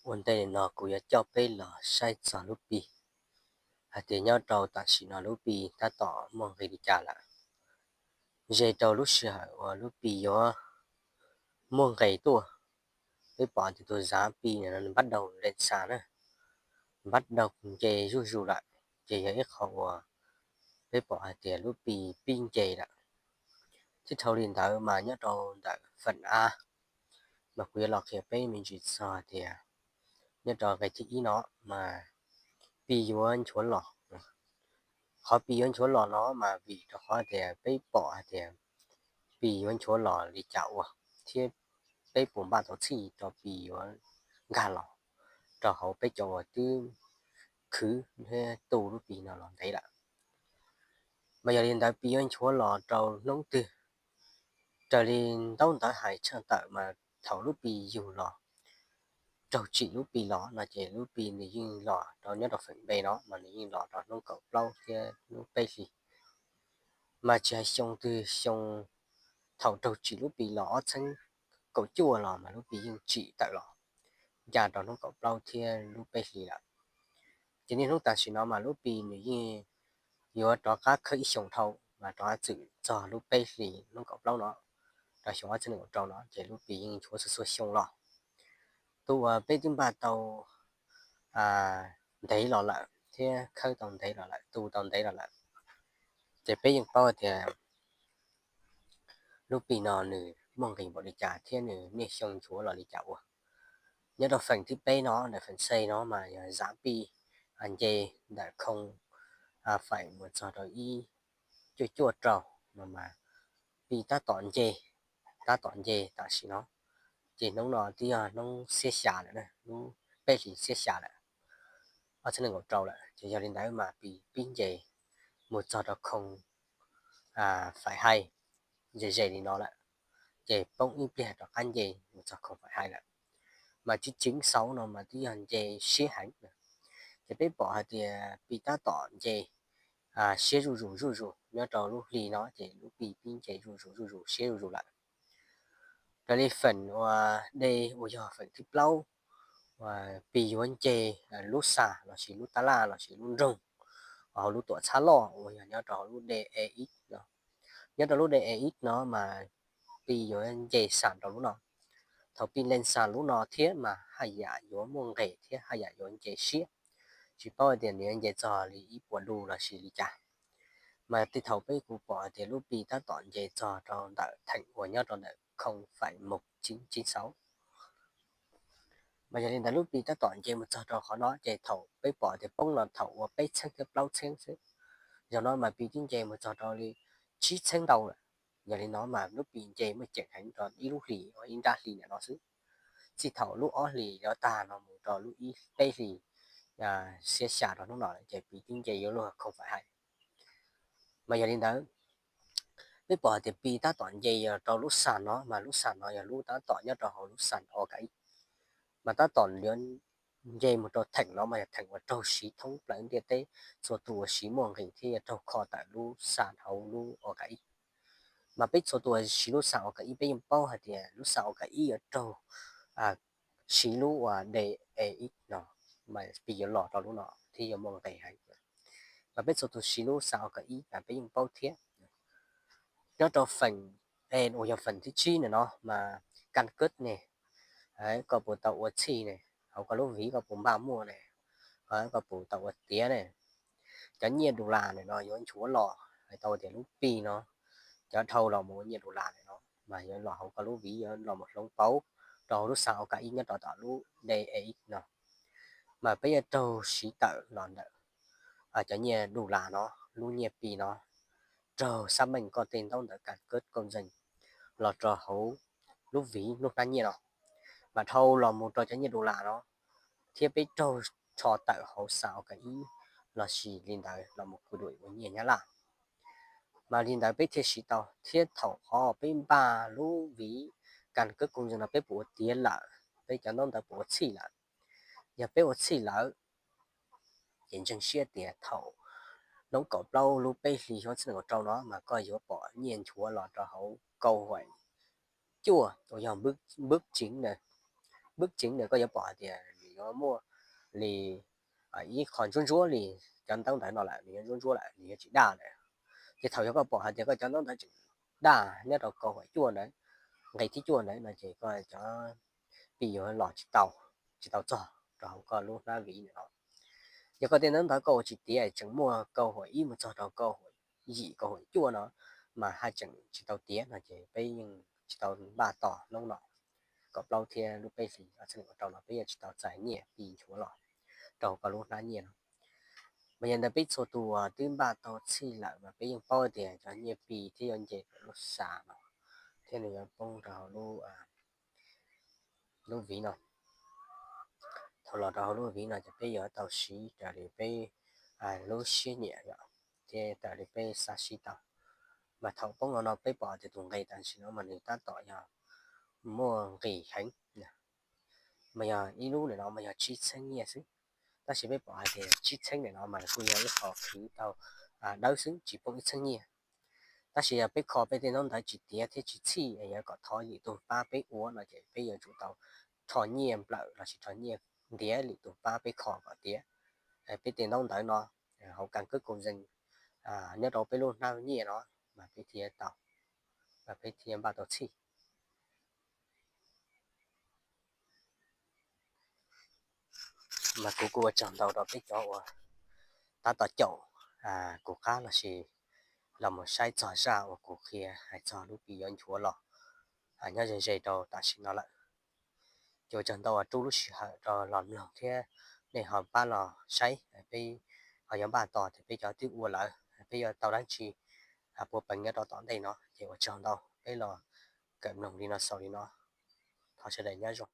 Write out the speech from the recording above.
Ua ntej no kuv yuav coj peb los saib txog lub Pi, hais tias nyob rau tam sim no lub Pi tab tom muaj nqis li cas lawm. Ze rau lub sij hawm uas lub Pi yuav muaj nqis tuaj, peb pom tias tus zav Pi no npab daug le xa na, npab daug nce zuj zus lawm, ces yog ib qho uas peb pom hais tias lub Pi pib nce lawm. Thiab dhau li ntawd mas nyob rau ntawm feem av mas kuv yuav los qhia peb me ntsis txog tias nyob rau nqe thib ib no mas Pi yuav nchuav los. Qhov Pi yuav nchuav los no mas vim rau qhov tias peb pom hais tias Pi yuav nchuav los li cas ua, thiab peb puas npaj tau txhij rau Pi yuav nkag los rau hauv peb cov uas twb khwv thiab tu lub Pi no los ntev lawm. Mas yog li ntawd Pi yuav nchuav los rau hnub twg? Raws li ntaub ntawv hais tshaj tawm mas thaum lub Pi yug los raug tsim lub Pi los no ces lub Pi nws yeej los rau nyob rau feem B no mas nws yeej los rau hnub kaum plaub thiab hnub peb hlis. Mas tsis hais xyoo twg xyoo, thaum raug tsim lub Pi los ob txheeb kaum cuaj los mas lub Pi yeej tsim tawm los ncaj rau hnub kaum plaub thiab lub peb hlis lawm. Ces niaj hnub tam sim no mas lub Pi nws yeej yuav rov qab khawb ib xyoos dhau mas rov qab txwm txog lub peb hlis hnub kaum plaub no, rau xyoo ob txhiab nees nkaum rau no ces lub Pi yeej nchuav txhua txhua xyoo los. Tus uas peb twb npaj tau ntev los lawm thiab khawb tau ntev los lawm, tu tau ntev los lawm, ces peb yeej paub tias lub Pi no nws muaj nqis npaum li cas thiab nws niaj xyoo nchuav los li cas ua. Nyob rau feem thib peb no, ntawm feem C no mas yog zav Pi nce ntawm khoo faim mus txog rau ib cuaj cuaj rau no mas Pi tab tom nce, tab tom nce tam sim no. Ces hnub no twb yog hnub xiab xya lawm, lub peb hlis xiab xya lawm, ob txhiab nees nkaum rau lawm. Ces yog li ntawd mas Pi pib nce mus txog rau khoo faim hais ze ze li no lawm, ces poob ib pliag rov qab nce mus txog khoo faim hais lawm. Mas tsis ceev xauv no mas twb yog nce siab heev. Ces peb pom hais tias Pi tab tom nce siab zuj zus zuj zus nyob rau lub hli no, ces lub Pi pib nce zuj zus zuj zus siab zuj zus lawm. Raws li feem uas D uas yog feem thib plaub, Pi yuav nce lub xa lossis lub tab laj lossis lub nroog hauv lub tuam txhab loj uas yog nyob rau hauv lub D E X no. Nyob rau lub D E X no mas Pi yuav nce xa rau lub no. Thaum Pi nce xa lub no thiab mas haj yam yuav muaj nqis thiab haj yam yuav nce siab, tsis paub tias nws yuav nce txog li ib puas du lossis li cas. Mas tej thaum peb kuj pom tias lub Pi tab tom nce txog rau ntawm theem uas nyob rau ntawm khoo faim mus ceev xauv. Mas yog li ntawd lub Pi tab tom nce mus txog rau qhov no ces thaum peb pom tias poob no thaum uas peb txheeb thiab plaub txheeb xwb, zaum no mas Pi twb nce mus txog rau li tsib txheeb ntau lawm. Yog li no mas lub Pi nce muaj ceem heev rau ib lub hlis, ib nrab hlis ntawm no xwb. Txij thaum lub ob hlis yuav tag no mus rau lub ib peb hlis xiab xya rau hnub no ces Pi twb nce yuav luag khoo faim hais. Mas yog li ntawd, peb pom hais tias Pi tab tom nce yog rau lub xa no, mas lub xa no yog lub tab tom nyob rau hauv lub xa O K X. Mas tab tom yuav nce mus rau theem no mas yog theem uas raug siv thoob plaws ntiaj teb, txhua tus uas siv muaj nqis thiab yuav raug kho tawm lub xa hauv lub O K X. Mas peb txhua tus uas siv lub xa O K X peb yeej paub hais tias lub xa O K X yuav raug siv lub uas D E X no, mas Pi yuav los rau lub no thiab yuav muaj nqis heev. Mas peb txhua tus siv lub xa O K X mas peb yeej paub thiab. Nyob rau feem E uas yog feem thib tsib na no mas kas kawb ne, koj puas tau ua txhij ne, hauv koj lub viv koj puas npaj muaj ne, koj puas tau ua tiav ne. Cov nyiaj dus las na no yuav nchuav los, hais tau tias lub Pi no, cov dhau los mus ua nyiaj dus las na no mas yuav los hauv koj lub viv, yuav los mus hloov pauv rau hauv lub xa O K X nyob rau tom lub D E X no. Mas peb yuav raug siv tawm los ntawm cov nyiaj dus las no, lub nyiaj Pi no, raug xab meej koj tej ntaub ntawv kas kawb koj zeeg los rau hauv lub viv lub hnab nyiaj no, mas dhau los mus rau cov nyiaj dus las no, thiab peb raug rho tawm hauv xa O K X lossis li ntawd los mus kws dum ua nyiaj Nyab Laj. Mas li ntawd peb thiaj siv tau, thiab thaum qhov peb npaj lub viv kas kawb koj zeeg no peb puas ua tiav lawm, peb cov ntaub ntawv puas ua txhij lawm. Yog peb ua txhij lawm, ces ntseeg siab tias thaum hnub kaum plaub lub peb hlis ob txhiab nees nkaum rau no mas koj yuav pom nyiaj nchuav los rau hauv kau huam cuaj uas yog npwb ceev na. Npwb ceev na koj yuav pom hais tias yuav muaj li ib qho ntsuab ntsuab li cov ntaub ntawv no lawm, nws yuav ntsuab ntsuab lawm, nws yuav tsis daj lawm. Ces thaum yog koj pom hais tias koj cov ntaub ntawv tseem daj nyob rau kaum huam cuaj ntawd, nqe thib cuaj ntawd no ces koj cov Pi yuav los tsis tau, tsis tau txog rau hauv koj lub hnab viv no. Yog koj tej ntaub ntawv koj ua tsis tiav tseem muaj kaum huam ib mus txog rau kaum huam yim kaum huam cuaj no mas haj tseem tsis tau tiav no ces peb yeej tsis tau npaj tos hnub no kaum plaub thiab lub peb hlis ob txhiab nees nkaum rau no peb yeej tsis tau txais nyiaj Pi nchuav los rau koj lub hnab nyiaj no. Mas yog ntawd peb txhua tus uas twb npaj tau txhij lawm mas peb yeej paub tias cov nyiaj Pi thiab yuav nce lub xav no thiab nws yuav poob rau hauv lub viv no. Thaum los rau hauv lub viv no ces peb yuav tau siv raws li peb lub siab nyiam yom, thiab raws li peb xav siv tau. Mas thaum poob no no peb pom tias tus nqi tam sim no mas nws tab tom yog muaj nqis heev. Mas yog ib lub ntawm no mas yog tsib txheeb nyiaj xwb. Tab sis peb pom hais tias tsib txheeb ntawm no mas kuj yog ib qho khwv tau dawb xwb, tsis poob ib txheeb nyiaj. Tab sis yog peb kho peb tej ntaub ntawv tsis tiav thiab tsis txhij es yuav kom thov lwm tus pab peb ua no ces peb yuav tsum tau rho nyiaj nplawm lossis rho nyiaj ntiav lwm tus pab peb kho kom tiav peb tej ntaub ntawv no hauv kas kawb kau zees nyob rau peb lub hnab nyiaj no mas peb thiaj tau, mas peb thiaj npaj tau txhij. Mas kuv kuj ua tsaug ntau rau peb cov uas tab tom caum kuv qab lossis los mus saib txog zaj uas kuv qhia hais txog lub Pi yuav nchuav los nyob ze ze rau tam sim no lawm. Ces ua tsaug ntau uas rub lub sij hawm rau los mloog thiab nej ho pab los saib, peb ho yuav npaj tos tias peb cov twb ua lawm peb yuav tau dab tsi puav peev nyob rau tom ntej no. Ces ua tsaug ntau, peb los kawm mloog li no xaus li no. Thov sawv daws nyob zoo.